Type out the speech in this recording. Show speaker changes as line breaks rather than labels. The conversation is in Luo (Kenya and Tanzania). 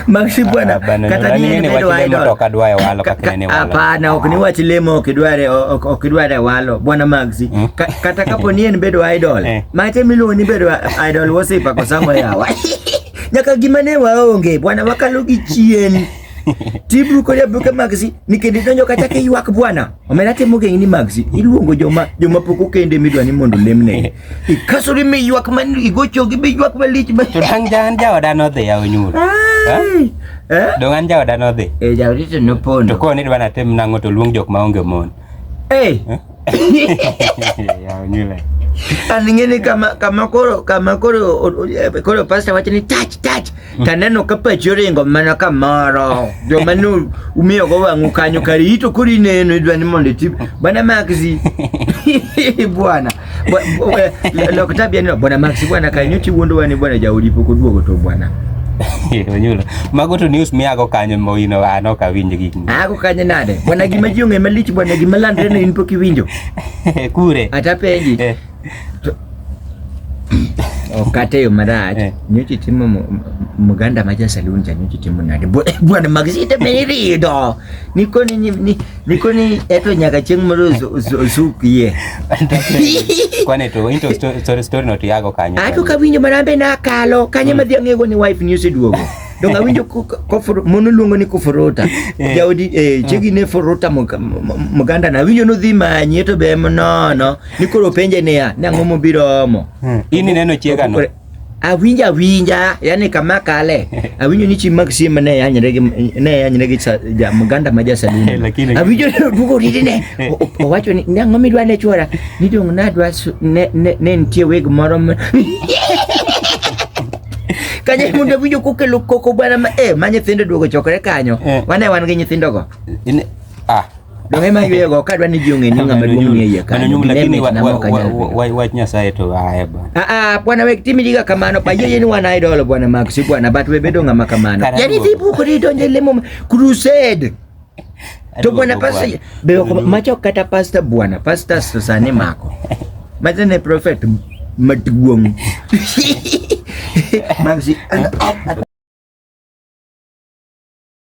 Maxi bwana
Ah, bana,
kata ni
ni
en
ni
bedo
wach lemo
idol.
to ok adwa e walo
Ka-
kaka inene walo.
Hapana, ok ni wach lemo ok idware ok idware walo bwana Maxi. Kata kapo ni en bedo idol.
Eh.
Mache miluongo ni bedo idol worship kosango yawa. Nyaka gima ne waonge bwana wakalo gi chien. Tibru kod abuka Maxi nikech idonjo kata kiywak bwana. Omera temo geng'i ni Maxi iluongo joma pok okende midwa ni mondo lemne. Ikasori miywak man igocho gi miywak malich ma.
To dang' an jaoda nodhi ya Onyulo.
Ai. Eh?
Dong' an jaoda nodhi.
Eh, jaodi to
To
nopondo.
koro nidwa natim nang'o to luong jok maonge mon.
Eh.
Ya Onyulo.
An ing'e ni kama koro pastor wacho ni touch touch taneno ka pachi oringo mana kamoro joma ne umiyogo wang'u kanyo kare ito koro ineno idwa ni mondo iti bwana Maxi bwana lok tabia ni bwana Maxi bwana kanyo chiwuondowa ni bwana jaodi pok oduogo to bwana
Onyulo. Mago to news miago kanyo moino an ok awinj gik ni.
ako kanyo nade bwana gima ji ong'e malich bwana gima landre ne in pok iwinjo
Kure.
ata penji
Eh.
Ok kata e yo marach
Eh.
nyocha itimo muganda ma jasalun cha nyocha itimo nade bwana Maxi to be irido nikoni nikoni eto nyaka chieng' moro osuk yie
Kwani to into story no to yago kanyo.
ato kawinjo marambe nakalo kanye madhi ang'ego ni wife ni oseduogo dong awinjo mon luongo ni kufuruta jaodi chiegi ne furuta muganda na awinjo nodhi manye to be nono ni koro penje niya ni ang'o mobiro omo
In ineno chiega no?
Awinjo awinja yani kama kale awinjo ni chi Maxi ma ne yanyre gi ne yanyre gi ja muganda ma jasaluni awinjo ni oduogo rite ne owacho ni nang'o midwa ne chuora ni dong nadwa ne nitie weg moro kanye mondo awinjo kokelo koko bwana ma ma nyithindo duogo chokore kanyo wane wan gi nyithindo go Dong ema yweyo go kadwa ni ji ong'e ni ng'ama duong' ni e iye kanyo.
Lakini wach Nyasaye to aye bwana.
Ah ah bwana wek timiriga kamano pa yeye ni wan idol bwana Max bwana but we bedo ng'ama kamano. Yani dhi buko ni donje lemo crusade. To bwana pastor be macho kata pastor bwana pastor sani mako. Macho ne prophet maduong'. Maxi.